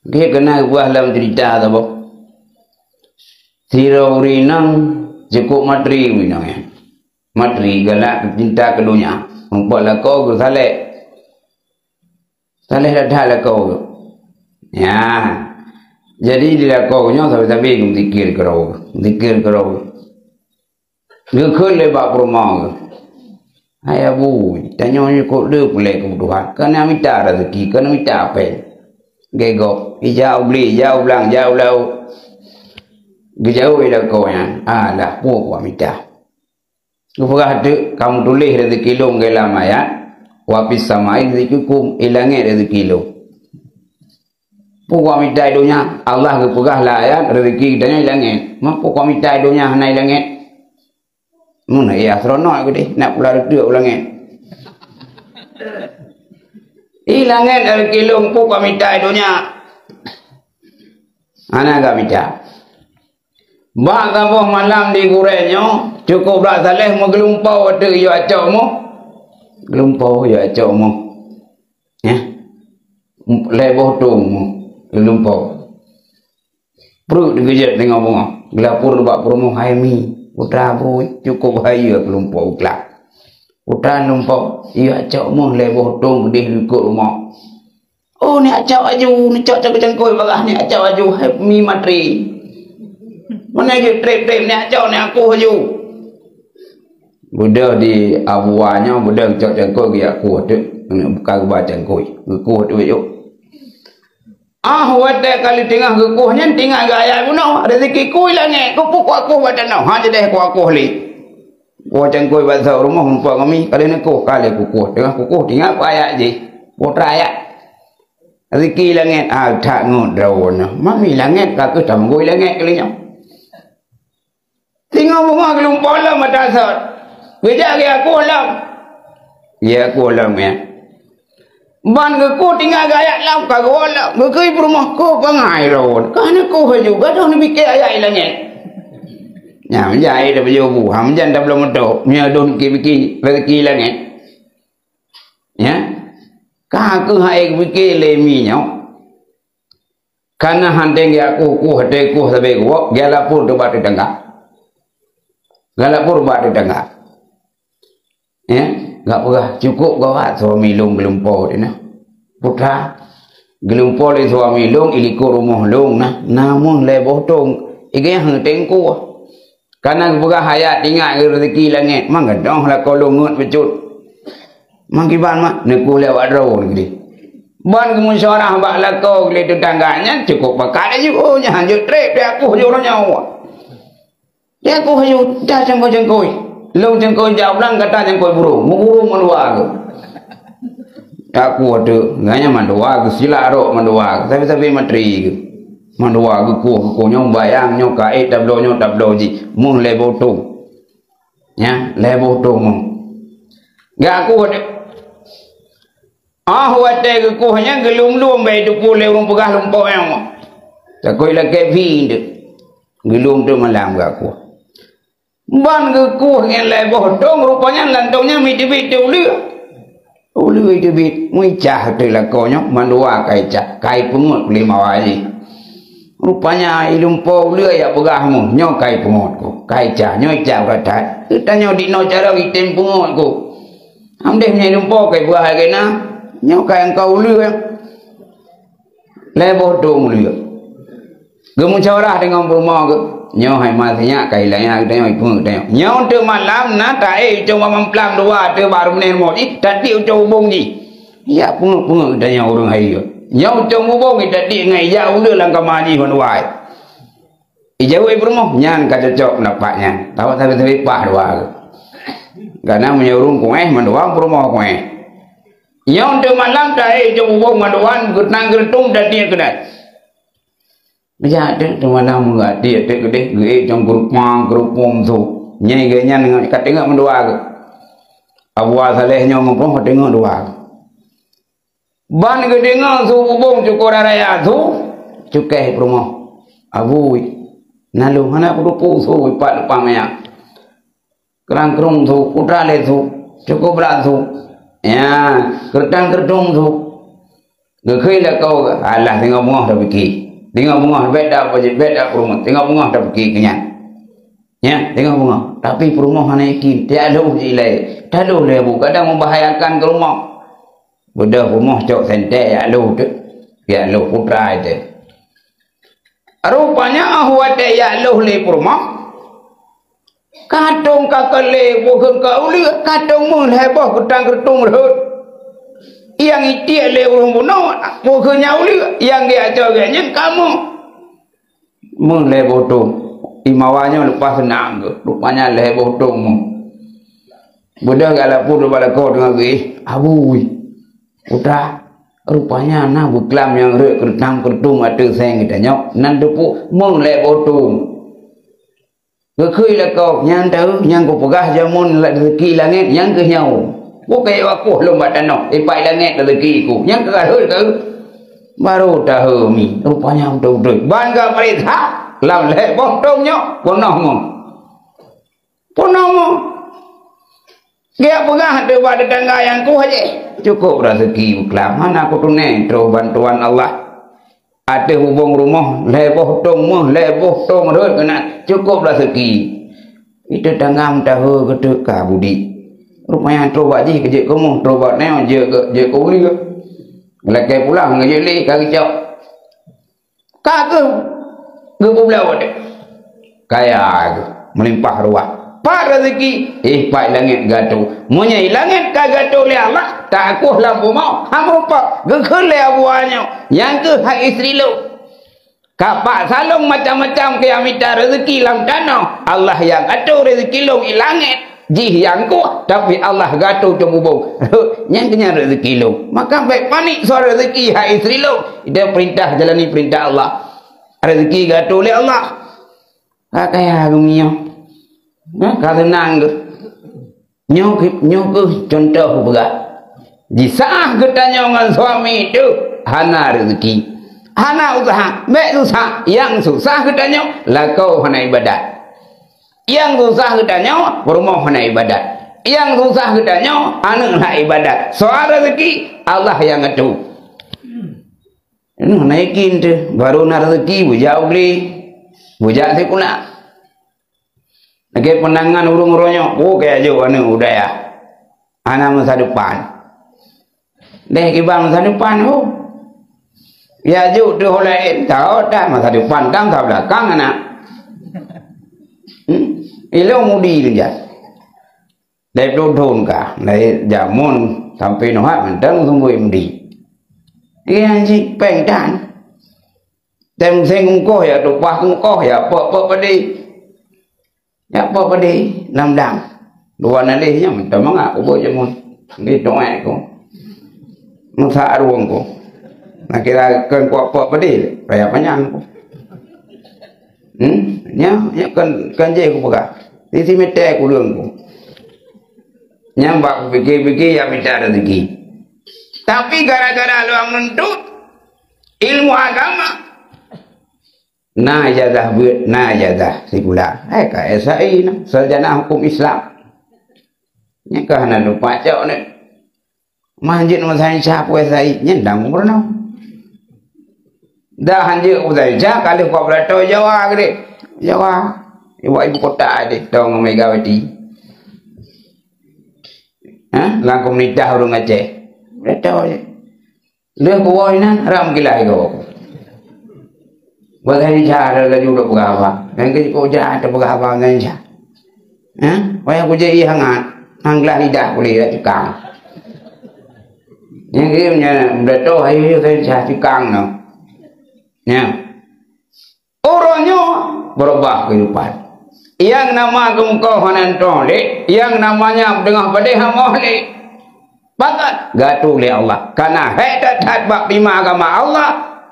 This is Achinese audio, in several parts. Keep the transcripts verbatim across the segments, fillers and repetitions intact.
Geupeugah lam ceurita saboh. Sidroe ureueng inong cukôp matri ureueng inong nyan. Matri galak cinta keu donya. Muphom lakoe geuh saleh. Saleh that-that lakoe geuh. Ya. Jadi di lakoe nyoe sabe-sabe geuzikir keudroe. Zikir keudroe. Geukheun lé bak peurumoh geuh, "Hai Abu, tanyoe nyoe cukôp le peureulèe keubutuhan. Keuneuk mita raseuki, keuneuk mita apèe." Geugok, ija u glé, ija u blang, ija u laôt. Geujaweueb lé lakoe nyan, "Alah, peue kuwat mita?" Geupeugah teuk, "Kamoe tuléh raseuki lôn lagèe lam ayat, 'Wa fis samai rizqukum,' i langèt raseuki lôn." Peue kuwat mita i donya? Allah geupeugah lam ayat, raseuki geutanyoe i langèt. Ma peue kuwat mita i donya hana i langèt? Meunan, eh, astronot keudéh, nak pula reuteuek u langèt. I langèt raseuki lôn, peue kuwat mita i donya? Hana gak mita. Bak saboh malam di gurèe nyoe, cukôp brat saleh meugeulumpoe ateueh yue acok moh. Geulumpoe yue acok moh. Ya. Lhèe boh tông moh geulumpoe. Pruet geujeut teungoh beungoh. Geulapor bak peurumoh, "Hai mi, putra bui, cukôp hayeue geulumpoe u glak. Putra lumpoe, yue acok moh lhèe boh tông keudéh likôt rumoh." "Oh, neucok aju, neucok cangkôi bagah, neucok aju, hai mi matri. Meunan jeuet trép-trép, neucok, neuakoh aju." Beudôh di Abu Wa nyoe, beudôh cok cangkôi geuakoh teuk, buka geuba cangkôi, geukoh teuk yôh. Ah, watèe kali teungoh geukoh nyan, teungoh geuayat bunoe, "Raseuki ku i langèt, keupeue kuakoh bak tanoh?" "Ha, jideh kuakoh lé." Woe cangkôi bak saboh rumoh, muphom ngon mi, "Ka lheueh neukoh?" "Ka lheueh kukoh." Teungoh kukoh, teungoh kuayat jih. Putra ayat. Raseuki langèt, ah, that ngon droeneuh. Mami langèt, ka keuh tameugui langèt kali nyoe. Teungoh beungoh geulumpoe lom mata sot. Geujak geuakoh lom. Geuakoh lom, ya. Ban geukoh teungoh geuayat lom, ka geuwoe lom. Geukheun peurumoh, "Koh bangai lôn. Ka neukoh aju, gadôh neupike ayat i langèt." Nyan, meujan ayat tabajôh bu. Ha, meujan tabloe moto. Meunyoe dôn pike-pike raseuki langèt. Ya. Ka keuh hai geupike lé mi nyoe. Kana han teueng geuakoh, koh teuh koh sabe geuwoe, geulapor teuk bak tetangga. Geulapor bak tetangga. Ya, gak peugah, "Cukôp gawat suami lôn geulumpoe teuh na. Putra, geulumpoe lé suami lôn i likôt rumoh lôn na, na moh lhèe boh tông, i geuh han teueng koh." Kana geupeugah ayat ingat geuh raseuki langèt, meugadôh lakoe lôn ngôt bacut. Meukiban mak, neukoh lé awak droe keudéh. Ban geumusyawarah bak lakoe lé tetangga nyan, cukôp pakat laju, "Oh, nyan jeuet trép, diakoh aju uroe nyoe." Diakoh aju, dah cangkôi-cangkôi. Lôn cangkôi jak u blang, gata cangkôi burông. Meuburông mandua geuh. Diakoh teuk, gobnyan mandua geuh, silak rot mandua geuh, sabe-sabe matri geuh. Mandua geuh koh, geukoh nyoe bayang, nyoe kaét, tabloe nyoe, tabloe jih. Moh lhèe boh tông. Nyan, lhèe boh tông moh. Geuakoh teuk. Ah, watèe geukoh nyan geulom-lom bèe teupeu lé ureueng peugah lumpoe nyan. Takoi lakèe phi teuk. Geulom teuk malam geuakoh. Ban geukoh ngon lhèe boh tông, rupanya lam tông nyan mi teubiet teuk uleue. Uleue teubiet, meuicah teuk lakoe nyoe, mandua ka icah, ka ipeungeuet kulimawai jih. Rupanya i lumpoe uleue jak peugah moh, nyoe ka ipeungeuet koh, ka icah, nyoe icah urat that. Geutanyoe dinoe carông item peungeuet koh. Hamdeh meunyoe lumpoe ka ipeugah lagèe na, nyoe ka nyang ka uleue. Lhèe boh tông uleue. Geumusyawarah deungon peurumoh geuh. Nyoe hai ma sinyak ka ilaya geutanyoe ipeungeuet tanyoe. Nyoe teuk malam na taék icong bak mamplam dua teuk bak rumoh jih, tatiek icong bubông jih. Jak peungeuet-peungeuet geutanyoe ureueng hai. Nyoe icong bubông jih tatiek ngon ija uleue lam kama jih bandua. Ijaweueb peurumoh, nyan ka cocok peundapat nyan. Tawa sabe-sabe paih dua. Karena meunyoe ureueng kuéh mandua peurumoh kuéh. Nyoe teuk malam taék icong bubông mandua geutanang geureutông tatiek keudeh. Meujak teuk teuk malam geutanang tiek teuk keudeh geuék icong geurupang geurupông su. Nyai geuh nyan ka teungoh mandua geuh. Abu Saleh nyoe muphom teungoh dua geuh. Ban geudeungoe su bubông cukôp raya su, cukéh peurumoh. Abui, nalông hana kuteupeu su ipat leupah manyang. Keurang-keurong su, putra lé su, cukôp brat su. Ya, keureutan-keureutung su. Geukheun lakoe, alah, singoh beungoh tapike. Singoh beungoh bèk ta-, bèk tapeurumoh. Singoh beungoh tapike keu nyan. Nyan, singoh beungoh. Tapi peurumoh hana yakin. Tiak lheueh jilai. Taloh lé bu. Kadang membahayakan keu rumoh. Beudôh peurumoh cok sentée jak lhôh teuk. Jak lhôh putra itu. Rupanya, óh watèe jak lhôh lé peurumoh, katong ka keu lé bukon ka uleue, katong meuh lhèe boh geutang keureutong rhot. Nyang itiek lé ureueng bunoe, bukon nyang uleue, nyang geujak cok geuh nyan ka meuh. Meuh lhèe boh tong. Imawa nyoe leupah seunang geuh. Rupanya lhèe boh tong meuh. Beudôh jak lapor bak lakoe teungoh geuéh, "Abui, putra, rupanya na beuklam nyang rhot keureutang-keureutong ateueh seng geutanyoe, nan teupeu meuh lhèe boh tong." Geukheun lakoe, "Nyan teuh nyang kupeugah jameun la-, raseuki langét, nyan keuh nyoe. Kukayue akoh lom bak tanoh, ipat langét raseuki ku, nyan keuh rhot keuh." Barô taheu mi, rupanya beutôi-beutôi. Ban geupareksa, lam lhèe boh tong nyoe, peunoh meuh. Peunoh meuh. Geupeugah teuk bak teutangga nyang kuh jih, "Cukôp raseuki beuklam, hana kuteumé troh bantuan Allah." Ateueh bubông rumoh, lhèe boh tong meuh, lhèe boh tong rhot keunan, cukôp raseuki. Itu tanggam tahe geuteuk ka budi. Rupanya troh bak jih keu jeuet keu meuh, troh bak nyoe jeuet keu, jeuet keu uleue. Lakèe pulang keu jeuet lé ka geucok. Ka geuh geupeubloe watèe. Kaya geuh, meulimpah ruah. Pat raseuki, eh, pat langét geuatô. Meunyoe langét ka geuatô lé Allah, takoh lam bumoe, hana meurumpok. Geukheun lé Abu Hanyoe, "Nyang keuh hai istri lôn. Ka pat salông macam-macam keu nyang mita raseuki lam tanoh. Allah nyang atô raseuki lôn i langét." Jih nyang kueh, tapi Allah geuatô cok bubông. Nyan keuh nyan raseuki lôn. Maka bèk panik soal raseuki hai istri lôn. Itu perintah, jalani perintah Allah. Raseuki geuatô lé Allah. Ka kaya geuh meunyoe. Nah, ka seunang geuh. Nyoe keuh, nyoe keuh cuntoh peugah. Jisaah geutanyoe ngon suami teuh hana raseuki. Hana useuha, bèk susah. Nyang susah geutanyoe lakoe hana ibadat. Nyang susah geutanyoe, peurumoh hana ibadat. Nyang susah geutanyoe, aneuk hana ibadat. Soal raseuki, Allah nyang atô. Nyoe na yakin teuh, barô na raseuki, beujak u glé, beujak sikula. Lagèe peunangan ureueng-ureueng nyoe, oh, kaya jok aneuk u dayah. Hana masa depan. Deh kiban masa depan, oh. Ya jok teuh laén, tao dah masa depan, tang ka belakang aneuk. Hmm? Ilôn mudi lôn jak. Dari ploh thôn ka, dari jameun sampai nyoe hat mantong sungguh mudi. Iya jih péng tan. Tem seng ungkoh ya, tupah ungkoh ya, pok-pok padé. Ya, pok padé, lam dang. Dua naleh nyan, mantong mangat kubôh jameun. Di tuék ku. Masa arung ku. Nah, kira kan kuat pok padé, raya panyang ku. Hmm? Nya, nya kan, kan jih kupeugah. Di si mete kureueng ku. Nyang bak kupike-pike ya mita rezeki. Tapi gara-gara lôn meuntuet ilmu agama, na ijazah beuet, na ijazah sikula. Eh, ka S I na, sarjana hukum Islam. Nyan ka hana lupa cok ni. Mah hanjeuet meusainsa peue sai, nyan dang peurunoe. Dah hanjeuet meusainsa, ka lheueh pat beuratoe Jawa keudeh. Jawa. Ibu, ibu kota deh, tong Megawati. Ha? Lam komunitas ureueng Aceh. Beuratoe. Lheueh kuwoe inan, ram kilai gob. Bahasa Indonesia ada laju dok peugah haba. Dan keu kujak teupeugah haba bahasa Indonesia. Eh? Wayang kujak ié hangat. Nang glah lidah kuleh dak cukang. Nyang keu nyan, beuratoh ayu bahasa Indonesia cukang no. Nya. Uroe nyoe beurubah keuhidupan. Nyang nama geumeukoh hana tong lé, nyang namanya beudeuengah padé hamoh lé. Pakat geuatô lé Allah. Kana hék that-that bak pima agama Allah,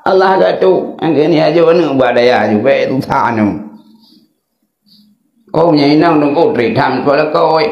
Allah geuatô. Nyang keu nyan ajoe aneuk bak dayah ju bék susah aneuk. Oh, nyan inong teungku trép tham keu lakoe.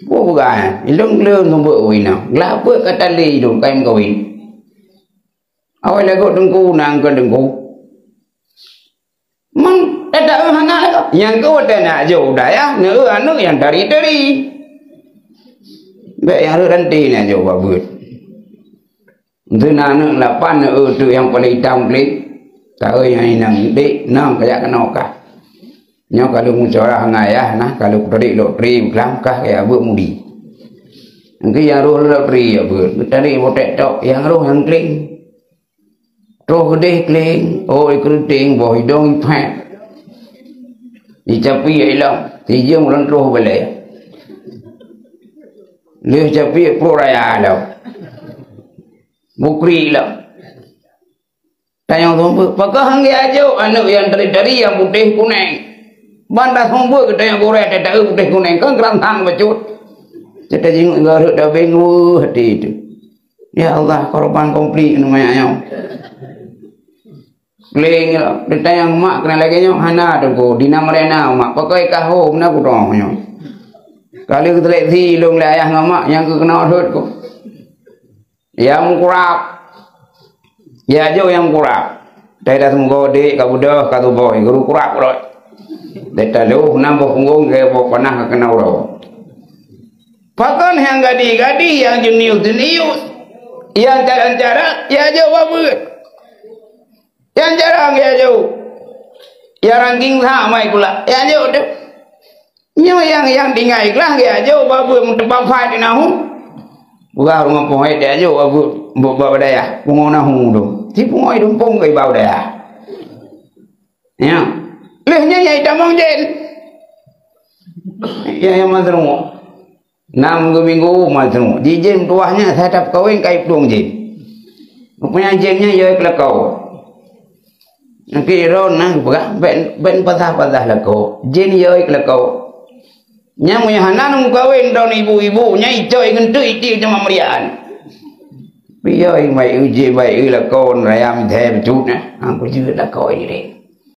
Peue peugah, ilôn gleueng keu beuet inong. Glah beuet ka tali idong kai meukawen. Awai lagoe teungku nang keu teungku. Mang tataeu hana lagoe. Nyang keu watèe na jok u dayah, na eu aneuk nyang tari-tari. Bèk nyang rhot ranté na jok bak beuet. Di na aneuk lapan, eu, tu nyang paleng itam klik. Taeu nyang inong dek, nang kajak keunoe kah. Nyoe ka lôn musyawarah ngon ayah nah, ka lôn tarék lotri beulam kah kaya beuet mudi. Engki nyang roh lotri ya beuet, tarék botek tok, nyang roh nyang kling. Troh geudeh kling, oh, ikeuruting, boh idong iphet. Icapi ilong, sijeuem ulôn troh balée. Lheueh capi pruet raya lom. Bukri lom. Tanyong sumbeue, pakon han geujok aneuk nyang tari-tari nyang putéh kuneng? Ban tasumbeue keu tanyong gurée tataeu putéh kuneng, kon keurantang bacut. Teutajingeuk gareuek tabeng weuh até teuh. Ya Allah, korban konflik nyoe manyak nyoe. Kling, ditanyong mak keunan lagée nyoe, hana teungku, dina meurena mak, pakon ka hom na kudong nyoe. Ka lheueh seleksi lôn lé ayah ngon mak nyang keu keunoe rhot ku. Ya meukurab. Ya jok nyang meukurab. Teudah seumeugo dek ka beudôh ka tuboh guru kurab rot. Dek taloh nam boh punggong ke boh panah ka keunoe uroe. Pakon nyang gadih-gadih, nyang jenius-jenius, nyang carang-carang, ya jok babeuet. Nyang jarang ya jok. Ya ranking sa mai kula. Ya jok tu. Nyoe nyang, nyang tinggai keulaih ya jok babeuet meuteupang fai di nahu. Peugah rumoh pohon ya jok babeuet bu-, bak dayah. Pungo nahu tu. Si pungo dumpong ke bak dayah. Ya. Leh nyan ya itamong jen. Ya, ya mazrung. Nam minggu-minggu masuk. Jijén tuah nyan saya dah kawin kai plueng jén. Rupanya jén nyan yoi keulakau. Nangki ron nah peugah ben, ben pasah-pasah lakau. Jén yoi keulakau. Nyang meunyoe hana nang kawin don ibu-ibu, nyang icok ngeunteuk iti cuma meriaan. Yoi mai uji bai lakau raya mithai becut nah. Aku juga lakau ini deh.